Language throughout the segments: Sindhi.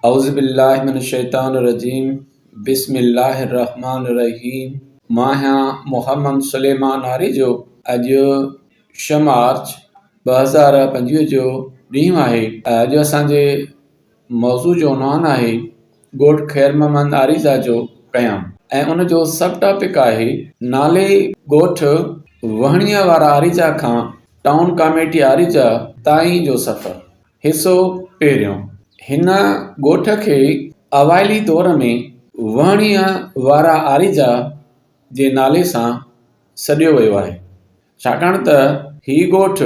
اعوذ بالله من الشيطان الرجيم بسم الله الرحمن الرحيم مان آهيان محمد سليمان آريجو اڄ ڇهه مارچ 2025 جو ڏينهن آهي اڄ اسان جي موضوع جو عنوان آهي ڳوٺ خير محمد آريجا جو قيام ۽ ان جو سب ٽاپڪ آهي نالي ڳوٺ وهڻيء وارا آريجا کان ٽائون ڪاميٽي آريجا تائين جو سفر. حصو پهريون، هن ڳوٺ کي اوائلي دور ۾ وهڻيء وارا آريجا جي نالي سان سڏيو ويو آهي، ڇاڪاڻ ته هي ڳوٺ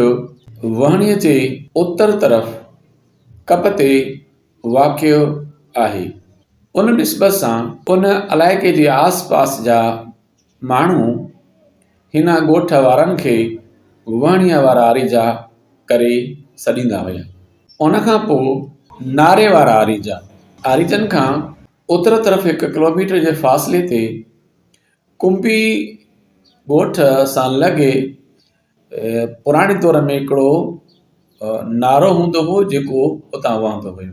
وهڻيء جي اتر طرف ڪپ تي واقع آهي. ان نسبت سان ان علائقي جي آس پاس جا ماڻهو هن ڳوٺ وارن کي وهڻيء وارا آريجا ڪري سڏيندا هيا. ان کان پوء ناري وارا آريجا، آريجن کان اتر طرف هڪ ڪلوميٽر جي فاصلي تي ڪنبي ڳوٺ سان لڳي پراڻي دور ۾ هڪڙو نارو هوندو هو جيڪو اتان وهندو هيو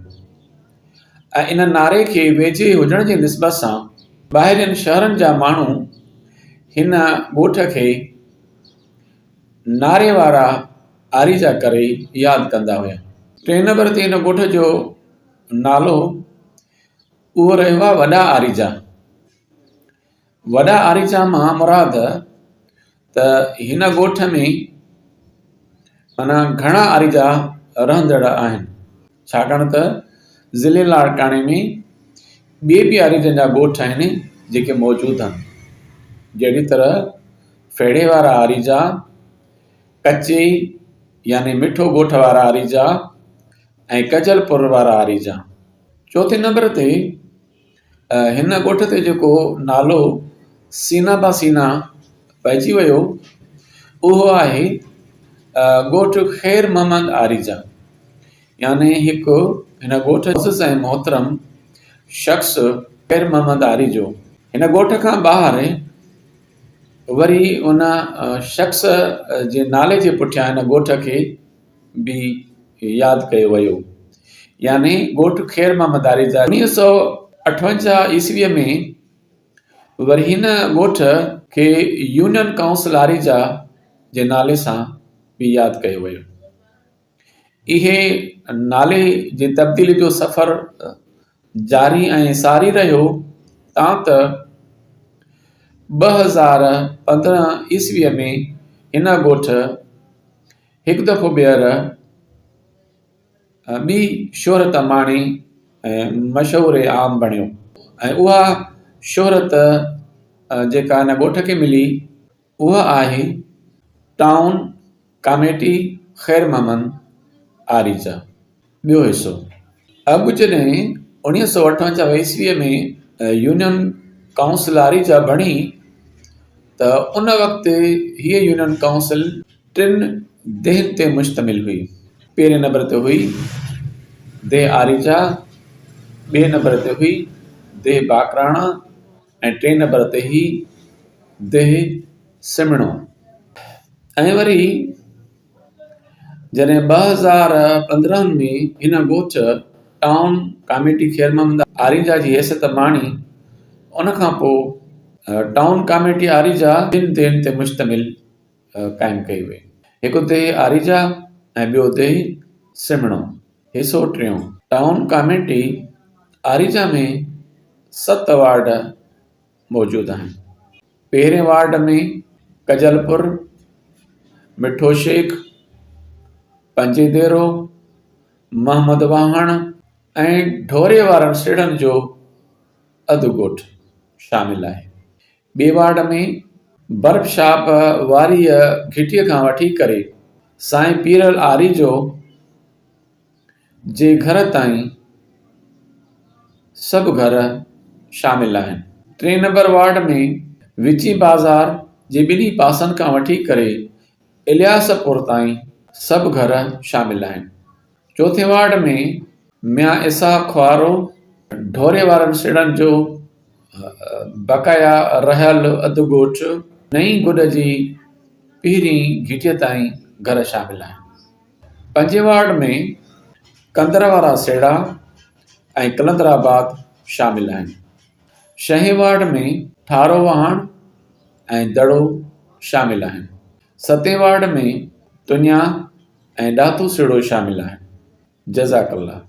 ۽ ان ناري کي ويجهي هجڻ جي نسبت سان ٻاهرين شهرن جا ماڻهو هن ڳوٺ کي ناري وارا آريجا ڪري ياد ڪندا هيا. ٽئين نمبر تي هن ڳوٺ جو نالو اهو رهيو آهي وڏا آريجا. وڏا آريجا مان مراد ته هن ڳوٺ ۾ معنيٰ گهڻا آريجا رهندڙ آهن ڇاڪاڻ ته ضلعي لاڙڪاڻي ۾ ٻئي به آريجن جا ڳوٺ آهن جيڪي موجود آهن جهڙي طرح ڦيڙهي وارا آريجا ڪچي يعني مٺو ڳوٺ وارا آريجا ۽ ڪجل پور وارا آريجا. چوٿين نمبر تي هن ڳوٺ تي جيڪو نالو سينا با سينا پئجي ويو اهو آهي ڳوٺ خير محمد آريجا يعني هڪ هن ڳوٺ عزيز ۽ محترم شخص خير محمد آريجو هن ڳوٺ کان ٻاهر وري ان شخص جي نالي جي پٺيان هن ڳوٺ کي به ياد ڪيو ويو يعني ڳوٺ خير محمد آريجا 1958 عيسويء ۾ وري هن ڳوٺ کي يونين ڪائونسل آريجا جي نالي سان به ياد ڪيو ويو. اهي نالي جي تبديلي جو سفر جاري ۽ ساري رهيو تان ته 2015 عيسويء ۾ هن ڳوٺ هڪ دفعو ٻيهر ٻي شهرت ماڻي ۽ مشهور عام بڻيو ۽ اها شهرت جيڪا هن ڳوٺ کي ملي اها آهي ٽائون ڪاميٽي خير محمد آريجا. ٻيو حصو، اڳ جڏهن 1958 عيسويء ۾ يونين ڪائونسل آريجا بڻي ته ان وقت هيء يونين ڪائونسل ٽن ديهن تي مشتمل هئي. پهرين نمبر تي هئي ديهه آريجا، ٻئي نمبر تي هئي ديهه باقراڻا ۽ ٽئين نمبر تي هئي ديهه سمڻو ۽ وري جڏهن 2015 ۾ هن ڳوٺ ٽائون ڪاميٽي خير محمد آريجا جي حيثيت ماڻي ان کان پوء ٽائون ڪاميٽي آريجا ٻن ديهن تي مشتمل قائم ڪئي وئي. هڪ ديهه آريجا ۽ ٻيو ديهه سمڻو. حصو ٽيون، ٽائون ڪاميٽي آريجا ۾ ست وارڊ موجود آهن. پهرين وارڊ ۾ ڪجل پور، مٺو شيخ، پنجي ديرو، محمد واهڻ ۽ ڍوري وارن سيڙهن جو اڌ ڳوٺ شامل آهي. ٻئي وارڊ ۾ برف شاپ واريء گهٽيء کان وٺي ڪري سائين پيرل آريجو جي گهر تائين سڀ گهر شامل آهن. ٽئين نمبر وارڊ ۾ وچين بازار جي ٻنهي پاسن کان وٺي ڪري الياس پور تائين سڀ گهر شامل آهن. چوٿين وارڊ ۾ ميان اسحاق خوارو، ڍوري وارن سڙن جو بقايا رهيل اڌ ڳوٺ، نئين گڏ جي پهرين گهٽيء تائين گهر شامل آهن. پنجين وارڊ ۾ ڪندر وارا سيڙا، ۽ قلندر آباد شامل آهن. ڇهين وارڊ ۾ ٺارو واهڻ ۽ دڙو شامل آهن. ستين وارڊ ۾ تنيا ۽ ڏاتو سيڙهو شامل آهن. جزاڪ الله.